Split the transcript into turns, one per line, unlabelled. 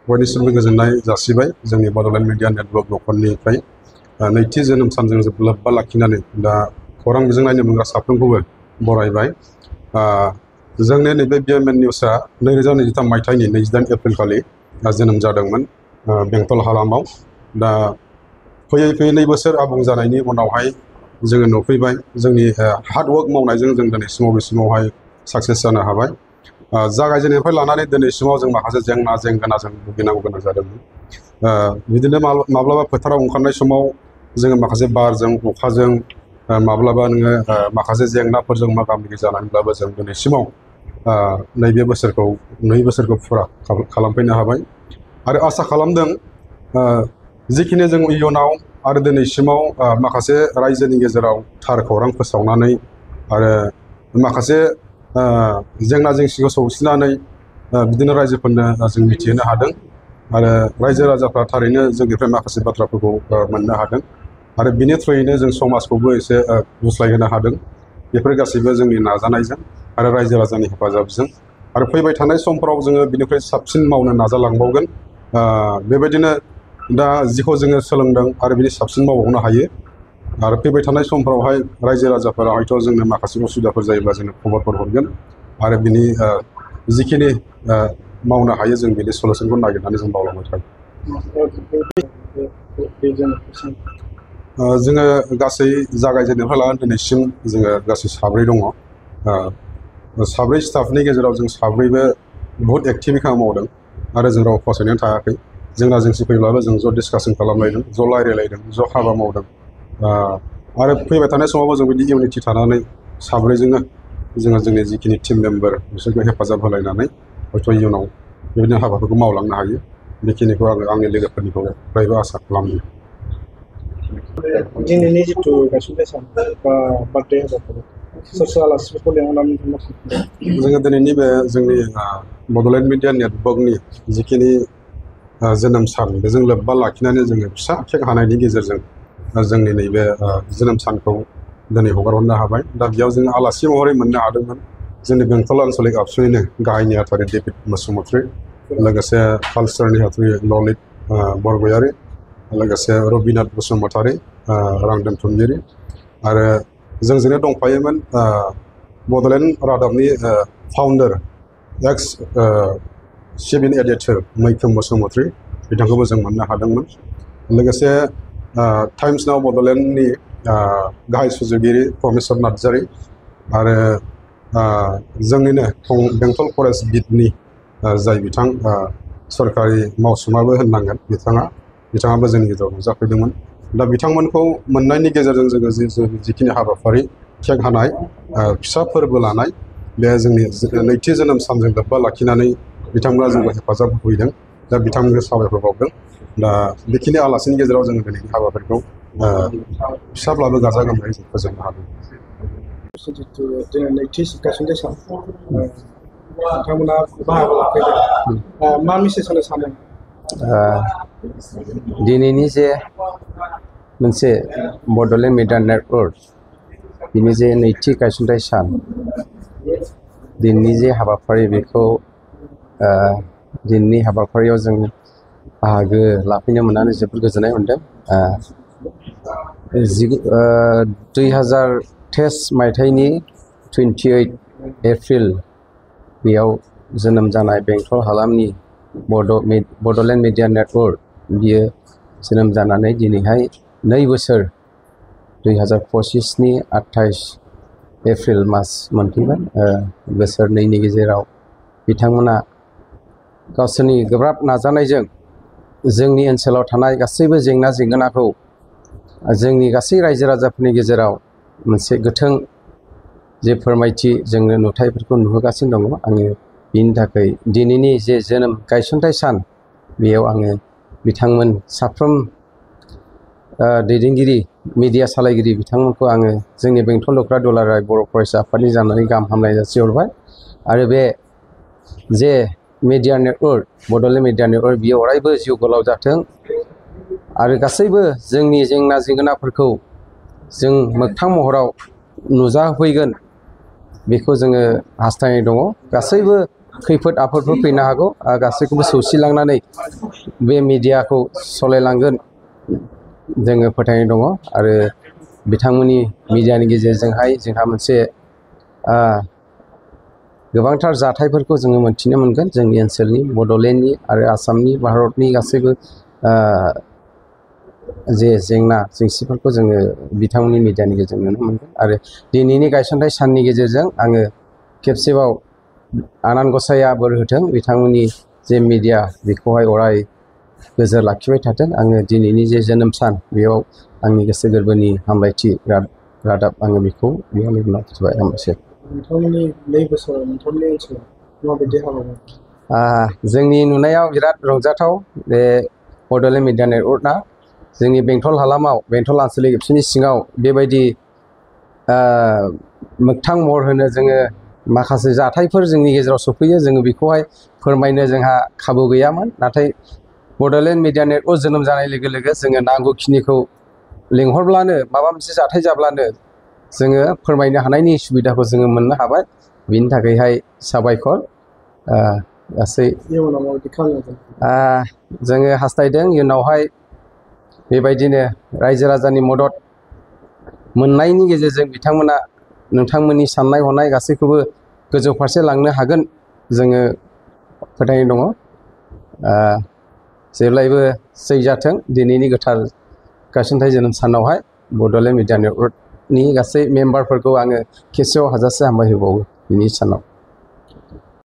बयनिसिमबो गोजोननाय जासिबाय जोंनि Bodoland media network न'खरनिफ्राय नैथि जोनोम सानजों लोब्बा लाखिनानै दा खौरां बिजों नायनो मोनग्रा साफ्रोमखौबो बरायबाय। जोंनि नैबे बिएमएन निउसआ 2023 मायथाइनि 28 एप्रिल खालि जोनोम जादोंमोन बेंटल हालामाव। दा फैयै फैयै 2 बोसोर आबुं जानायनि उनावहाय जोङो नुफैबाय जोंनि हार्डवर्क मावनायजों जों दिनैसिमाव बेसिमावहाय साक्सेस जानो हाबाय। जागायजेननायनिफ्राय लानानै दिनैसिमाव जों माखासे जेंना जेंगोनाजों भुगिनांगौ गोनां जादोंमोन। बिदिनो माब्लाबा फोथाराव ओंखारनाय समाव जोङो माखासे बारजों अखाजों माब्लाबा नोङो माखासे जेंनाफोरजों मोगा मोगि जानानैब्लाबो जों दिनैसिमाव नैबे बोसोरखौ 2 बोसोरखौ फुरा खालामफैनो हाबाय आरो आसा खालामदों जिखिनि जों इयुनाव आरो दिनैसिमाव माखासे रायजोनि गेजेराव थार खौरां फोसावनानै आरो माखासे जेंना जेंसिखौ सौसिनानै बिदिनो रायजोफोरनो जों मिथिहोनो हादों आरो रायजो राजाफ्रा थारैनो जोंनिफ्राय माखासे बाथ्राफोरखौ मोननो हादों आरो बिनि थ्रुयैनो जों समाजखौबो एसे गुस्लायहोनो हादों। बेफोर गासैबो जोंनि नाजानायजों आरो रायजो राजानि हेफाजाबजों आरो फैबाय थानाय समफोराव जोङो बिनिफ्राय साबसिन मावनो नाजालांबावगोन। बेबायदिनो दा जिखौ जोङो सोलोंदों आरो बिनि साबसिन मावबावनो हायो आरो फैबाय थानाय समफोरावहाय रायजो राजाफोरा हयथ' जोंनो माखासे उसुबिदाफोर जायोब्ला जोंनो खबरफोर हरगोन आरो बिनि जिखिनि मावनो हायो जों बिनि सलुसनखौ नागिरनानै जों मावलांबाय थागोन। जोङो गासै जागायजेननायनिफ्राय लानानै दिनैसिम जोङो गासै 7 दङ। 7 स्टाफनि गेजेराव जों 7बो बहुत एक्टिभै खामानि मावदों आरो जों राव फावसायनानै थायाखै। जेंना जेंसि फैब्लाबो जों ज' डिसकासन खालामलायदों, ज' रायज्लायलायदों, ज' हाबा मावदों आरो फैबाय थानाय समावबो जों बिदि इउनिटि थानानै 7जोंनो जोङो जोंनि जिखिनि टिम मेम्बार बिसोरखौ हेफाजाब होलायनानै हयथ' इयुनाव बेबायदिनो हाबाफोरखौ मावलांनो हायो। बेखिनिखौ आङो आंनि लोगोफोरनिफ्रायबो आसा खालामदों।
दिनैनि जिथु गायसनथाय सान बा बार्थडे हाबाफारि सोर आलासिफोरखौ लेंहरनानै
जोङो दिनैनि बे जोंनि बड'लेण्ड मिडिया नेटवर्कनि जिखिनि जोनोम सान बेजों लोब्बा लाखिनानै जोङो फिसा केक हानायनि गेजेरजों जोंनि नैबे जोनोम सानखौ दिनै हगारहरनो हाबाय। दा बेयाव जोङो आलासि महरै मोननो हादोंमोन जोंनि बेंटल आनसलिक आबसुनिनो गाहाय नेहाथारि डेभिड बसुमतारी, लोगोसे कालसार नेहाथारि ललित बरगयारी, लोगोसे रबिनाथ बसुमतारी रांदों थुमगिरि आरो जोंजोंनो दंफायोमोन बड'लेण्ड रादाबनि फाउन्डार एक्स चिफ एडिटर मैखोम बसुमतारी बिथांखौबो जों मोननो हादोंमोन। लोगोसे टाइम्स नाव बड'लेण्डनि गाहाय सुजुगिरि प्रमेस्वर नार्जारी आरो जोंनिनो बेंटल फरेस्ट बिटनि जाय बिथां सरकारि मावसुमाबो होननांगोन बिथाङाबो जोंनि गेजेराव नुजाफैदोंमोन। दा बिथांमोनखौ मोननायनि गेजेरजों जोङो जिखिनि हाबाफारि केक हानाय फिसा फोरबो लानाय बे जोंनि नैथि जोनोम सानजों लोब्बा लाखिनानै बिथांमोना जोंखौ हेफाजाब होफैदों। दा बिथांमोननो साबायखर बावदों। दा बेखिनि आलासिनि गेजेराव जोङो दिनैनि हाबाफारिखौ फिसाब्लाबो गाजा गोमजायै जों फोजोबनो हादों।
जिथु दिनै नैथि गायसनथाय सान नोंथांमोना बाहागो लाफैदों मा मेसेज होनो सानो?
दिनैनि जे मोनसे बड'लेण्ड मिडिया नेटवर्क बिनि जे नैथि गायसनथाय सान दिनैनि जे हाबाफारि बेखौ दिनैनि हाबाफारियाव जों बाहागो लाफैनो मोननानै जोबोद गोजोननाय मोनदों। 2023 मायथाइनि 28 एप्रिल बेयाव जोनोम जानाय बेंटल हालामनि बड'लेण्ड मिडिया नेटवर्क बियो जोनोम जानानै दिनैहाय 2 बोसोर 2025नि 28 एप्रिल मास मोनफैबाय। बोसोरनैनि गेजेराव बिथांमोना गावसोरनि गोब्राब नाजानायजों जोंनि ओनसोलाव थानाय गासैबो जेंना जेंगोनाखौ जोंनि गासै रायजो राजाफोरनि गेजेराव मोनसे गोथों जे फोरमायथि जोङो नुथायफोरखौ नुहोगासिनो दङ। आङो बिनि थाखाय दिनैनि जे जोनोम गायसनथाय सान बेयाव आङो बिथांमोन साफ्रोम दैदेनगिरि मिडिया सालायगिरि बिथांमोनखौ आङो जोंनि बेंटल लख्रा दुलाराय बर' फरायसा आफादनि जानानै गाहाम हामलाय जासिहरबाय आरो बे जे media network Bodoland media network बियो अरायबो जिउ गोलाव जाथों आरो गासैबो जोंनि जेंना जेंगोनाफोरखौ जों मोगथां महराव नुजाफैगोन बेखौ जोङो हास्थायनाय दङ। गासैबो खैफोद आफोदफोर फैनो हागौ गासैखौबो सौसिलांनानै बे मिडियाखौ सालायलांगोन जोङो फोथायनाय दङ आरो बिथांमोननि मिडियानि गेजेरजोंहाय जोंहा मोनसे गोबांथार जाथायफोरखौ जोङो मोनथिनो मोनगोन जोंनि ओनसोलनि बड'लेण्डनि आरो आसामनि भारतनि गासैबो जे जेंना जेंसिफोरखौ जोङो बिथांमोननि मिडियानि गेजेरजों नुनो मोनगोन आरो दिनैनि गायसनथाय साननि गेजेरजों आङो खेबसेबाव आनान गसाइया बोर होथों बिथांमोननि जे मिडिया बेखौहाय अराय गोजोर लाखिबाय थाथों आङो दिनैनि जे जोनोम सान बेयाव आंनि गोसो गोरबोनि हामलायथि रादाब आङो बेखौ बेयावनो बुंथिबाय हामबायसै
नोंथांमोननि 2 बोसोराव नोंथांमोननि ओनसोलाव माबायदि हाबा मावो
जोंनि नुनायाव बिराद रंजाथाव बे बड'लेण्ड मिडिया नेटवर्कआ जोंनि बेंटल हालामाव बेंटल आनसलिक एबसुनि सिङाव बेबायदि मोगथां महर होनो जोङो माखासे जाथायफोर जोंनि गेजेराव सफैयो जोङो बेखौहाय फोरमायनो जोंहा खाबु गैयामोन नाथाय बड'लेण्ड मिडिया नेटवर्क जोनोम जानाय लोगो लोगो जोङो नांगौखिनिखौ लिंहरब्लानो माबा मोनसे जाथाय जाब्लानो जोङो फोरमायनो हानायनि सुबिदाखौ जोङो मोननो हाबाय बिनि थाखायहाय साबायखर गासै
इयुनाव माबायदि खालामगोन
जोङो हास्थायदों इयुनावहाय बेबायदिनो रायजो राजानि मदद मोननायनि गेजेरजों बिथांमोना नोंथांमोननि साननाय हनाय गासैखौबो गोजौ फारसे लांनो हागोन जोङो फोथायनाय दङ जेब्लायबो जै जाथों दिनैनि गोथार गायसनथाय जोनोम सानावहाय बड'लेण्ड मिडिया नेटवर्कनि गासै मेम्बारफोरखौ आङो खेबसेयाव हाजासे हामबाय होबावो दिनै सानाव